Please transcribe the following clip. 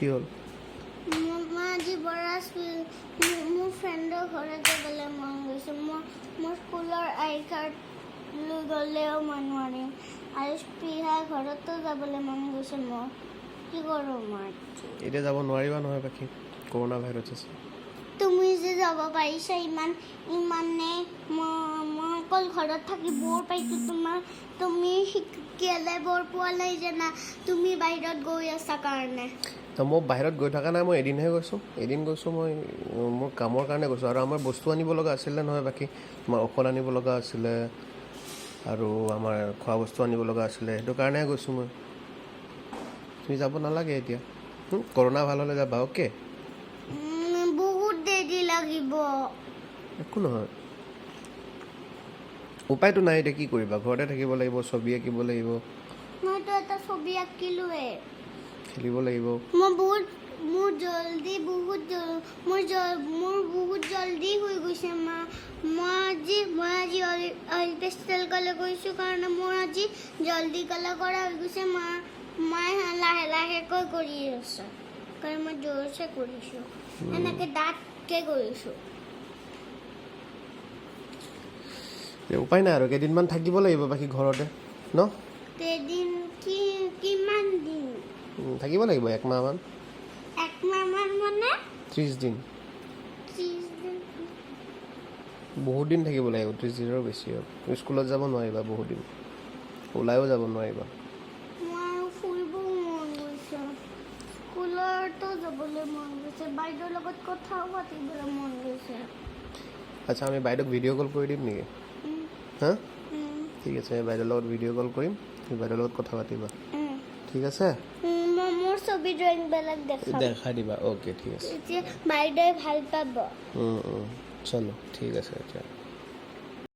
কি হ'ল? মই আজি বৰা মোৰ ফ্ৰেণ্ডৰ ঘৰত যাবলৈ মন গৈছে। মোৰ স্কুলৰ আই কাৰ্ড লৈ গ'লেও মই নোৱাৰিম আৰু পেহা ঘৰতো যাবলৈ মন গৈছে। মোৰ কি কৰোঁ মই? এতিয়া যাব নোৱাৰিবা নহয় পাখি, কৰোণা ভাইৰাছ আছে। তুমি যে যাব পাৰিছা ইমান ইমানে। মই অকল ঘৰত থাকি বৰ পাইছোঁ। তুমি কেলে বৰ পোৱা নাই জানা? তুমি বাহিৰত গৈ আছা কাৰণে। তো মই বাহিৰত গৈ থকা নাই, মই এদিনহে গৈছোঁ। এদিন গৈছোঁ মই, মোৰ কামৰ কাৰণে গৈছোঁ আৰু আমাৰ বস্তু আনিব লগা আছিলে নহয় বাকী। তোমাৰ ঔষধ আনিব লগা আছিলে আৰু আমাৰ খোৱা বস্তু আনিব লগা আছিলে, সেইটো কাৰণেহে গৈছোঁ মই। তুমি যাব নালাগে এতিয়া। কৰোণা ভাল হ'লে যাবা, অ'কে? বহুত দেৰি লাগিব। একো নহয়, উপায়তো নাই এতিয়া। কি কৰিবা? ঘৰতে থাকিব লাগিব, ছবি আঁকিব লাগিব। মইতো এটা ছবি আঁকিলোৱে। খেলিব লাগিব। মই বহুত মোৰ জলদি বহুত মোৰ বহুত জলদি হৈ গৈছে মা। মই আজি অইল পেষ্টেল কালাৰ কৰিছোঁ কাৰণে মোৰ আজি জলদি কালাৰ কৰা হৈ গৈছে। মায়ে লাহে লাহেকৈ কৰি আছে, কাৰণ মই জোৰছে কৰিছোঁ, এনেকৈ ডাঠকৈ কৰিছোঁ। উপায় নাই আৰু, কেইদিনমান থাকিব লাগিব বাকী ঘৰতে ন? কেইদিন কি, কিমান দিন? থাকিব লাগিব একমাহমান। একমাহমান মানে? 30 দিন। 30 দিন? বহুত দিন থাকিব লাগিব, 30 দিনৰো বেছি হ'ব। স্কুলত যাব নোৱাৰিবা বহুত দিন, ওলায়ো যাব নোৱাৰিবা। মই আৰু ফুৰিবও মন গৈছে, স্কুলতো যাবলৈ মন গৈছে, বাইদেউৰ লগত কথাও পাতিবলৈ মন গৈছে। আচ্ছা, আমি বাইদেউক ভিডিঅ' কল কৰি দিম নেকি? হা? উম। ঠিক আছে, বাইদেউৰ লগত ভিডিঅ' কল কৰিম, তুমি বাইদেউৰ লগত কথা পাতিবা। উম। ঠিক আছে। মই মোৰ ছবি ড্ৰয়িংবিলাক দেখাম। দেখাই দিবা, অ'কে, ঠিক আছে। তেতিয়া বাইদেৱে ভাল পাব। চলো, ঠিক আছে এতিয়া।